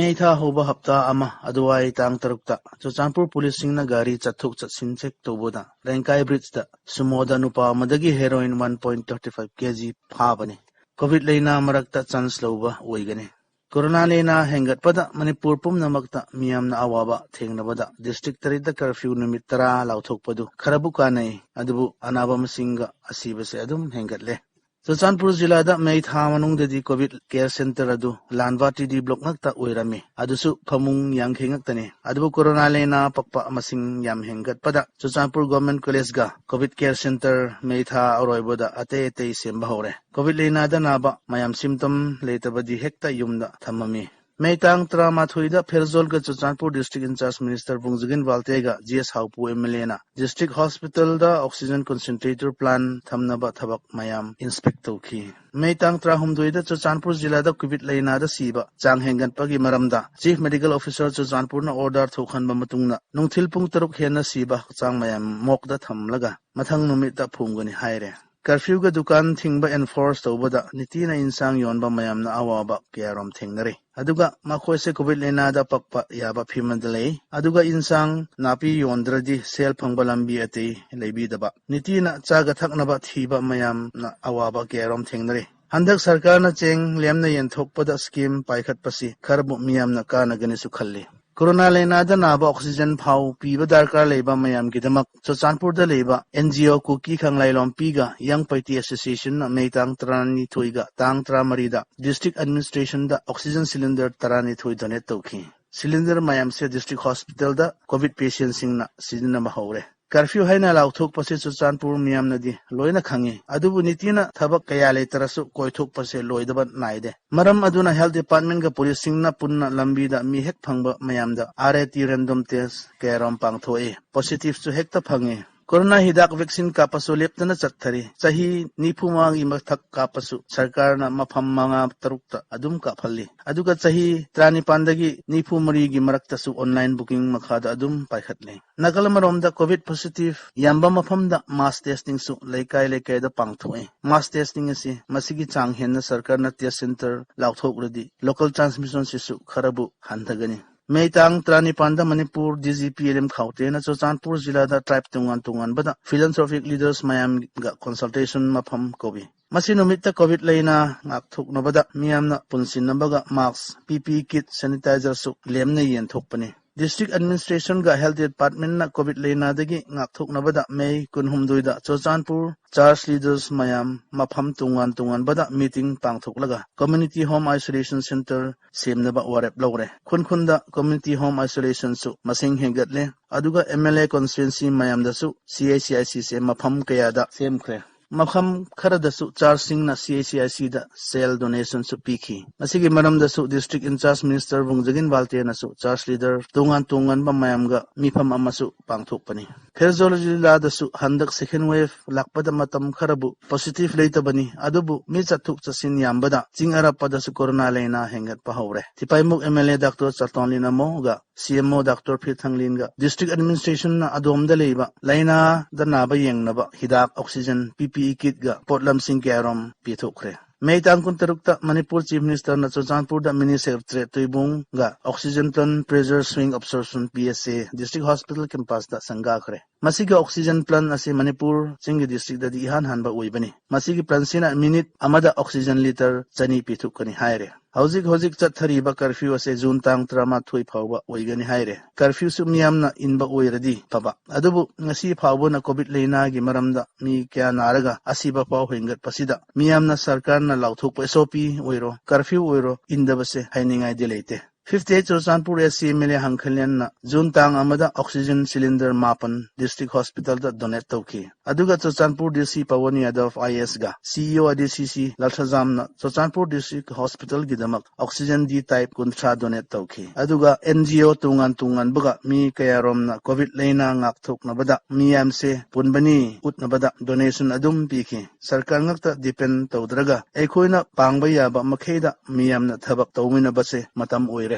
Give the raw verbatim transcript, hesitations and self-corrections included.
ꯃꯦ ꯊꯥ ꯍꯧꯕ ꯍꯞꯇꯥ ꯑꯃ ꯑꯗꯨꯋꯥꯏ ꯇꯥꯡ ꯇꯔꯨꯛꯇ ꯆꯨꯔꯆꯥꯟꯄꯨꯔ ꯄꯨꯂꯤꯁꯁꯤꯡꯅ ꯒꯥꯔꯤ ꯆꯠꯊꯣꯛ ꯆꯠꯁꯤꯟ ꯆꯦꯛ ꯇꯧꯕꯗ ꯔꯦꯡꯀꯥꯏ ꯕ꯭ꯔꯤꯖꯇ ꯁꯨꯃꯣꯗ ꯅꯨꯄꯥ ꯑꯃꯗꯒꯤ heroin one point thirty five kg ꯐꯥꯕꯅꯤ꯫ ꯀꯣꯚꯤꯗ ꯂꯩꯅꯥ ꯃꯔꯛꯇ ꯆꯥꯟꯁ ꯂꯧꯕ ꯑꯣꯏꯒꯅꯤ꯫ ꯀꯣꯔꯣꯅꯥ ꯂꯩꯅꯥ ꯍꯦꯟꯒꯠꯄꯗ ꯃꯅꯤꯄꯨꯔ ꯄꯨꯝꯅꯃꯛꯇ ꯃꯤꯌꯥꯝꯅ ꯑꯋꯥꯕ ꯊꯦꯡꯅꯕꯗ ꯗꯤꯁꯇ꯭ꯔꯤꯛ ꯇꯔꯦꯠꯇ ꯀꯔꯐ꯭ꯌꯨ ꯅꯨꯃꯤꯠ ꯇꯔꯥ ꯂꯥꯎꯊꯣꯛꯄꯗꯨ ꯈꯔꯕꯨ ꯀꯥꯟꯅꯩ, ꯑꯗꯨꯕꯨ ꯑꯅꯥꯕ ꯃꯁꯤꯡꯒ ꯑꯁꯤꯕꯁꯦ ꯑꯗꯨꯝ ꯍꯦꯟꯒꯠꯂꯦ꯫ ꯆꯨꯔꯆꯥꯟꯄꯨꯔ ꯖꯤꯂꯥꯗ ꯃꯦ ꯊꯥ ꯃꯅꯨꯡꯗꯗꯤ ꯀꯣꯚꯤꯗ ꯀꯦꯌꯔ ꯁꯦꯟꯇꯔ ꯑꯗꯨ ꯂꯥꯟꯕꯥ ꯇꯤ ꯗꯤ ꯕ꯭ꯂꯣꯛ ꯉꯥꯛꯇ ꯑꯣꯏꯔꯝꯃꯤ, ꯑꯗꯨꯁꯨ ꯐꯃꯨꯡ ꯌꯥꯡꯈꯩ ꯉꯥꯛꯇꯅꯤ꯫ ꯑꯗꯨꯕꯨ ꯀꯣꯔꯣꯅꯥ ꯂꯩꯅꯥ ꯄꯛꯄ ꯃꯁꯤꯡ ꯌꯥꯝ ꯍꯦꯟꯒꯠꯄꯗ ꯆꯨꯔꯆꯥꯟꯄꯨꯔ ꯒꯣꯔꯃꯦꯟ ꯀꯣꯂꯦꯖꯀ ꯀꯣꯚꯤꯗ ꯀꯦꯌꯔ ꯁꯦꯟꯇꯔ ꯃꯦ ꯊꯥ ꯑꯔꯣꯏꯕꯗ ꯑꯇꯩ ꯑꯇꯩ ꯁꯦꯝꯕ ꯍꯧꯔꯦ꯫ ꯀꯣꯚꯤꯗ ꯂꯩꯅꯥꯗ ꯅꯥꯕ ꯃꯌꯥꯝ ꯁꯤꯝꯇꯝ ꯂꯩꯇꯕꯗꯤ ꯍꯦꯛꯇ ꯌꯨꯝꯗ ꯊꯝꯃꯝꯃꯤ꯫ ꯃꯦ ꯇꯥꯡ ꯇꯔꯥꯃꯥꯊꯣꯏꯗ ꯐꯦꯔꯖꯣꯜꯒ ꯆꯨꯔꯆꯥꯟꯄꯨꯔ ꯗꯤꯁꯇ꯭ꯔꯤꯛ ꯏꯟꯆꯥꯔꯖ ꯃꯤꯅꯤꯁꯇꯔ ꯕꯨꯡꯖꯒꯤꯟ ꯋꯥꯜꯇꯦꯒ G S Haopu M L ꯑꯦꯅ ꯗꯤꯁꯇ꯭ꯔꯤꯛ ꯍꯣꯁꯄꯤꯇꯥꯜꯗ ꯑꯣꯛꯁꯤꯖꯟ ꯀꯣꯟꯁꯦꯟꯇ꯭ꯔꯦꯇꯔ ꯄ꯭ꯂꯥꯟ ꯊꯝꯅꯕ ꯊꯕꯛ ꯃꯌꯥꯝ ꯏꯟꯁꯄꯦꯛ ꯇꯧꯈꯤ꯫ ꯃꯦ ꯇꯥꯡ ꯇꯔꯥꯍꯨꯝꯗꯣꯏꯗ ꯆꯨꯔꯆꯥꯟꯄꯨꯔ ꯖꯤꯂꯥꯗ ꯀꯣꯚꯤꯗ ꯂꯩꯅꯥꯗ ꯁꯤꯕ ꯆꯥꯡ ꯍꯦꯟꯒꯠꯄꯒꯤ ꯃꯔꯝꯗ ꯆꯤꯐ ꯃꯦꯗꯤꯀꯦꯜ ꯑꯣꯐꯤꯁꯥꯔ ꯆꯨꯔꯆꯥꯟꯄꯨꯔꯅ ꯑꯣꯔꯗꯔ ꯊꯣꯛꯍꯟꯕ ꯃꯇꯨꯡꯗ ꯅꯨꯡꯊꯤꯜ ꯄꯨꯡ ꯇꯔꯨꯛ ꯍꯦꯟꯅ ꯁꯤꯕ ꯍꯛꯆꯥꯡ ꯃꯌꯥꯝ ꯃꯣꯛꯗ ꯊꯝꯂꯒ ꯃꯊꯪ ꯅꯨꯃꯤꯠꯇ ꯐꯣꯡꯒꯅꯤ ꯍꯥꯏꯔꯦ꯫ ꯀꯔꯐ꯭ꯌꯨꯒ ꯗꯨꯀꯥꯟ ꯊꯤꯡꯕ ꯑꯦꯟꯐꯣꯔꯁ ꯇꯧꯕꯗ ꯅꯤꯇꯤꯅ ꯏꯟꯁꯥꯡ ꯌꯣꯟꯕ ꯃꯌꯥꯝꯅ ꯑꯋꯥꯕ ꯀꯌꯥꯔꯣꯝ ꯊꯦꯡꯅꯔꯤ꯫ ꯑꯗꯨꯒ ꯃꯈꯣꯏꯁꯦ ꯀꯣꯚꯤꯗ ꯂꯩꯅꯥꯗ ꯄꯛꯄ ꯌꯥꯕ ꯐꯤꯕꯝꯗ ꯂꯩ꯫ ꯑꯗꯨꯒ ꯏꯟꯁꯥꯡ ꯅꯥꯄꯤ ꯌꯣꯟꯗ꯭ꯔꯗꯤ ꯁꯦꯜ ꯐꯪꯕ ꯂꯝꯕꯤ ꯑꯇꯩ ꯂꯩꯕꯤꯗꯕ, ꯅꯤꯇꯤꯅ ꯆꯥꯒ ꯊꯛꯅꯕ ꯊꯤꯕ ꯃꯌꯥꯝꯅ ꯑꯋꯥꯕ ꯀꯌꯥꯔꯣꯝ ꯊꯦꯡꯅꯔꯤ꯫ ꯍꯟꯗꯛ ꯁꯔꯀꯥꯔꯅ ꯆꯦꯡ ꯂꯦꯝꯅ ꯌꯦꯟꯊꯣꯛꯄꯗ ꯁ꯭ꯀꯤꯝ ꯄꯥꯏꯈꯠꯄꯁꯤ ꯈꯔꯕꯨ ꯃꯤꯌꯥꯝꯅ ꯀꯥꯟꯅꯒꯅꯤꯁꯨ ꯈꯜꯂꯤ꯫ ꯀꯣꯔꯣꯅꯥ ꯂꯩꯅꯥꯗ ꯅꯥꯕ ꯑꯣꯛꯁꯤꯖꯟ ꯐꯥꯎ ꯄꯤꯕ ꯗꯔꯀꯥꯔ ꯂꯩꯕ ꯃꯌꯥꯝꯒꯤꯗꯃꯛ ꯆꯨꯔꯆꯥꯟꯄꯨꯔꯗ ꯂꯩꯕ ꯑꯦꯟ ꯖꯤ ꯑꯣ ꯀꯨꯀꯤ ꯈꯪꯂꯥꯏꯂꯣꯝꯄꯤꯒ ꯌꯪ ꯄꯩꯇꯤ ꯑꯦꯁꯣꯁꯤꯌꯦꯁꯟꯅ ꯃꯦ ꯇꯥꯡ ꯇꯔꯥꯅꯤꯊꯣꯏꯒ ꯇꯥꯡ ꯇꯔꯥꯃꯔꯤꯗ ꯗꯤꯁꯇ꯭ꯔꯤꯛ ꯑꯦꯗꯃꯤꯅꯤꯁꯇ꯭ꯔꯦꯁꯟꯗ ꯑꯣꯛꯁꯤꯖꯟ ꯁꯤꯂꯤꯟꯗꯔ ꯇꯔꯥꯅꯤꯊꯣꯏ ꯗꯣꯅꯦꯠ ꯇꯧꯈꯤ꯫ ꯁꯤꯂꯤꯟꯗꯔ ꯃꯌꯥꯝꯁꯦ ꯗꯤꯁꯇ꯭ꯔꯤꯛ ꯍꯣꯁꯄꯤꯇꯥꯜꯗ ꯀꯣꯚꯤꯗ ꯄꯦꯁꯦꯟꯁꯤꯡꯅ ꯁꯤꯖꯤꯟꯅꯕ ꯍꯧꯔꯦ꯫ ꯀꯔꯐ꯭ꯌꯨ ꯍꯥꯏꯅ ꯂꯥꯎꯊꯣꯛꯄꯁꯦ ꯆꯨꯔꯆꯥꯟꯄꯨꯔ ꯃꯤꯌꯥꯝꯅꯗꯤ ꯂꯣꯏꯅ ꯈꯪꯉꯤ, ꯑꯗꯨꯕꯨ ꯅꯤꯇꯤꯅ ꯊꯕꯛ ꯀꯌꯥ ꯂꯩꯇ꯭ꯔꯁꯨ ꯀꯣꯏꯊꯣꯛꯄꯁꯦ ꯂꯣꯏꯗꯕ ꯅꯥꯏꯗꯦ꯫ ꯃꯔꯝ ꯑꯗꯨꯅ ꯍꯦꯜꯊ ꯗꯤꯄꯥꯔꯠꯃꯦꯟꯒ ꯄꯨꯂꯤꯁꯁꯤꯡꯅ ꯄꯨꯟꯅ ꯂꯝꯕꯤꯗ ꯃꯤ ꯍꯦꯛ ꯐꯪꯕ ꯃꯌꯥꯝꯗ ꯑꯥꯔ ꯑꯦ ꯇꯤ ꯔꯦꯟꯗꯣꯝ ꯇꯦꯁ ꯀꯌꯥꯔꯣꯝ ꯄꯥꯡꯊꯣꯛꯏ꯫ ꯄꯣꯖꯤꯇꯤꯚꯁꯨ ꯍꯦꯛꯇ ꯐꯪꯉꯤ꯫ ꯀꯣꯔꯣꯅꯥ ꯍꯤꯗꯥꯛ ꯚꯦꯛꯁꯤꯟ ꯀꯥꯞꯄꯁꯨ ꯂꯦꯞꯇꯅ ꯆꯠꯊꯔꯤ꯫ ꯆꯍꯤ ꯅꯤꯐꯨ ꯃꯉꯥꯒꯤ ꯃꯊꯛ ꯀꯥꯞꯄꯁꯨ ꯁꯔꯀꯥꯔꯅ ꯃꯐꯝ ꯃꯉꯥ ꯇꯔꯨꯛꯇ ꯑꯗꯨꯝ ꯀꯥꯞꯍꯜꯂꯤ꯫ ꯑꯗꯨꯒ ꯆꯍꯤ ꯇꯔꯥꯅꯤꯄꯥꯟꯗꯒꯤ ꯅꯤꯐꯨ ꯃꯔꯤꯒꯤ ꯃꯔꯛꯇꯁꯨ online booking ꯃꯈꯥꯗ ꯑꯗꯨꯝ ꯄꯥꯏꯈꯠꯂꯤ꯫ ꯅꯥꯀꯜ ꯑꯃꯔꯣꯝꯗ COVID positive ꯌꯥꯝꯕ ꯃꯐꯝꯗ mass testing ꯁꯨ ꯂꯩꯀꯥꯏ ꯂꯩꯀꯥꯏꯗ ꯄꯥꯡꯊꯣꯛꯏ꯫ Mass testing ꯑꯁꯤ ꯃꯁꯤꯒꯤ ꯆꯥꯡ ꯍꯦꯟꯅ ꯁꯔꯀꯥꯔꯅ test center ꯂꯥꯎꯊꯣꯛꯂꯗꯤ local transmission ꯁꯤꯁꯨ ꯈꯔꯕꯨ ꯍꯟꯊꯒꯅꯤ꯫ ꯃꯦ ꯇꯥꯡ ꯇꯔꯥꯅꯤꯄꯥꯟꯗ ꯃꯅꯤꯄꯨꯔ DGP ꯑꯦꯜ ꯑꯦꯝ ꯈꯥꯎꯇꯦꯅ ꯆꯨꯔꯆꯥꯟꯄꯨꯔ ꯖꯤꯂꯥꯗ tribe ꯇꯣꯉꯥꯟ ꯇꯣꯉꯥꯟꯕꯗ philanthropic leaders ꯃꯌꯥꯝꯒ consultation ꯃꯐꯝ ꯀꯧꯏ꯫ ꯃꯁꯤ ꯅꯨꯃꯤꯠꯇ COVID ꯂꯩꯅꯥ ꯉꯥꯛꯊꯣꯛꯅꯕꯗ ꯃꯤꯌꯥꯝꯅ ꯄꯨꯟꯁꯤꯟꯅꯕꯒ mask, PPE kit, sanitizer ꯁꯨ ꯂꯦꯝꯅ ꯌꯦꯟꯊꯣꯛꯄꯅꯤ꯫ District administration ꯒ health department ꯅ COVID ꯂꯩꯅꯥꯗꯒꯤ ꯉꯥꯛꯊꯣꯛꯅꯕꯗ ꯃꯦ ꯀꯨꯟꯍꯨꯝꯗꯣꯏꯗ ꯆꯨꯔꯆꯥꯟꯄꯨꯔ church leaders ꯃꯌꯥꯝ ꯃꯐꯝ ꯇꯣꯉꯥꯟ ꯇꯣꯉꯥꯟꯕꯗ meeting ꯄꯥꯡꯊꯣꯛꯂꯒ community home isolation center ꯁꯦꯝꯅꯕ ꯋꯥꯔꯦꯞ ꯂꯧꯔꯦ꯫ ꯈꯨꯟ ꯈꯨꯟꯗ community home isolation ꯁꯨ ꯃꯁꯤꯡ ꯍꯦꯟꯒꯠꯂꯦ꯫ ꯑꯗꯨꯒ MLA constituency ꯃꯌꯥꯝꯗꯁꯨ CHICC ꯁꯦ ꯃꯐꯝ ꯀꯌꯥꯗ ꯁꯦꯝꯈ꯭ꯔꯦ꯫ ꯃꯐꯝ ꯈꯔꯗꯁꯨ church ꯁꯤꯡꯅ CHICC ꯗ cell donation ꯁꯨ ꯄꯤꯈꯤ꯫ ꯃꯁꯤꯒꯤ ꯃꯔꯝꯗꯁꯨ district in charge minister ꯕꯨꯡꯖꯥꯒꯤꯟ ꯕꯥꯜꯇꯦꯅꯁꯨ church leader ꯇꯣꯉꯥꯟ ꯇꯣꯉꯥꯟꯕ ꯃꯌꯥꯝꯒ ꯃꯤꯐꯝ ꯑꯃꯁꯨ ꯄꯥꯡꯊꯣꯛꯄꯅꯤ꯫ ꯐꯦꯔꯖꯣ ꯖꯤꯂꯥꯗꯁꯨ ꯍꯟꯗꯛ second wave ꯂꯥꯛꯄꯗ ꯃꯇꯝ ꯈꯔꯕꯨ positive ꯂꯩꯇꯕꯅꯤ, ꯑꯗꯨꯕꯨ ꯃꯤ ꯆꯠꯊꯣꯛ ꯆꯠꯁꯤꯟ ꯌꯥꯝꯕꯗ ꯆꯤꯡ ꯑꯔꯥꯞꯄꯗꯁꯨ ꯀꯣꯔꯣꯅꯥ ꯂꯩꯅꯥ ꯍꯦꯟꯒꯠꯄ ꯍꯧꯔꯦ꯫ ꯊꯤꯄꯥꯏꯃꯨꯛ MLA ꯗꯥꯛꯇꯔ ꯆꯥꯇꯣꯟꯂꯤꯟ ꯑꯃꯣꯒ CMO ꯗꯥꯛꯇꯔ ꯐꯤꯔꯊꯪꯂꯤꯟꯒ district administration ꯅ ꯑꯗꯣꯝꯗ ꯂꯩꯕ ꯂꯥꯏꯅꯥꯗ ꯅꯥꯕ ꯌꯦꯡꯅꯕ ꯍꯤꯗꯥꯛ, oxygen, PPE kit ꯒ ꯄꯣꯠꯂꯝꯁꯤꯡ ꯀꯌꯥꯔꯣꯝ ꯄꯤꯊꯣꯛꯈ꯭ꯔꯦ꯫ ꯃꯦ ꯇꯥꯡ ꯀꯨꯟꯇꯔꯨꯛꯇ ꯃꯅꯤꯄꯨꯔ Chief Minister ꯅ ꯆꯨꯔꯆꯥꯟꯄꯨꯔꯗ mini secretariat ꯇꯨꯏꯕꯨꯡꯒ oxygen plant pressure swing absorption, PSA, district hospital campus ꯇ ꯁꯪꯒꯥꯈ꯭ꯔꯦ꯫ ꯃꯁꯤꯒꯤ oxygen plant ꯑꯁꯤ ꯃꯅꯤꯄꯨꯔ ꯆꯤꯡꯒꯤ district ꯇꯗꯤ ꯏꯍꯥꯟ ꯍꯥꯟꯕ ꯑꯣꯏꯕꯅꯤ꯫ ꯃꯁꯤꯒꯤ plant ꯁꯤꯅ minute ꯑꯃꯗ oxygen litre ꯆꯅꯤ ꯄꯤꯊꯣꯛꯀꯅꯤ ꯍꯥꯏꯔꯦ꯫ ꯍꯧꯖꯤꯛ ꯍꯧꯖꯤꯛ ꯆꯠꯊꯔꯤꯕ curfew ꯑꯁꯤ June ꯇꯥꯡ ꯇꯔꯥꯃꯥꯊꯣꯏ ꯐꯥꯎꯕ ꯑꯣꯏꯒꯅꯤ ꯍꯥꯏꯔꯦ꯫ Curfew ꯁꯨ ꯃꯤꯌꯥꯝꯅ ꯏꯟꯕ ꯑꯣꯏꯔꯗꯤ ꯐꯕ, ꯑꯗꯨꯕꯨ ꯉꯁꯤ ꯐꯥꯎꯕꯅ COVID ꯂꯩꯅꯥꯒꯤ ꯃꯔꯝꯗ ꯃꯤ ꯀꯌꯥ ꯅꯥꯔꯒ ꯑꯁꯤꯕ ꯐꯥꯎ ꯍꯦꯟꯒꯠꯄꯁꯤꯗ ꯃꯤꯌꯥꯝꯅ ꯁꯔꯀꯥꯔꯅ ꯂꯥꯎꯊꯣꯛꯄ SOP ꯑꯣꯏꯔꯣ, curfew ꯑꯣꯏꯔꯣ, ꯏꯟꯗꯕꯁꯦ ꯍꯥꯏꯅꯤꯡꯉꯥꯏꯗꯤ ꯂꯩꯇꯦ꯫ Fifty eight Churachandpur S C M L A ꯍꯪꯈꯂꯦꯟꯅ ꯖꯨꯟ ꯇꯥꯡ ꯑꯃꯗ oxygen cylinder ꯃꯥꯄꯟ district hospitalꯗ donate ꯇꯧꯈꯤ꯫ ꯑꯗꯨꯒ ꯆꯨꯔꯆꯥꯟꯄꯨꯔ ꯗꯤ ꯁꯤ ꯄꯋꯟ ꯌꯥꯗꯕ ꯑꯥꯏ ꯑꯦꯁꯒ ꯁꯤ ꯏ ꯑꯣ ꯑꯥꯏ ꯗꯤ ꯁꯤ ꯁꯤ ꯂꯜꯁꯖꯥꯝꯅ Churachandpur district hospitalꯒꯤꯗꯃꯛ oxygen D type ꯀꯨꯟꯊ꯭ꯔꯥ donate ꯇꯧꯈꯤ꯫ ꯑꯗꯨꯒ ꯑꯦꯟ ꯖꯤ ꯑꯣ ꯇꯣꯉꯥꯟ ꯇꯣꯉꯥꯟꯕꯒ ꯃꯤ ꯀꯌꯥꯔꯣꯝꯅ ꯀꯣꯚꯤꯗ ꯂꯩꯅꯥ ꯉꯥꯛꯊꯣꯛꯅꯕꯗ ꯃꯤꯌꯥꯝꯁꯦ ꯄꯨꯟꯕꯅꯤ ꯎꯠꯅꯕꯗ donation ꯑꯗꯨꯝ ꯄꯤꯈꯤ꯫ ꯁꯔꯀꯥꯔ ꯉꯛꯇ depend ꯇꯧꯗ꯭ꯔꯒ ꯑꯩꯈꯣꯏꯅ ꯄꯥꯡꯕ ꯌꯥꯕ ꯃꯈꯩꯗ ꯃꯤꯌꯥꯝꯅ ꯊꯕꯛ ꯇꯧꯃꯤꯟꯅꯕꯁꯦ ꯃꯇꯝ ꯑꯣꯏꯔꯦ꯫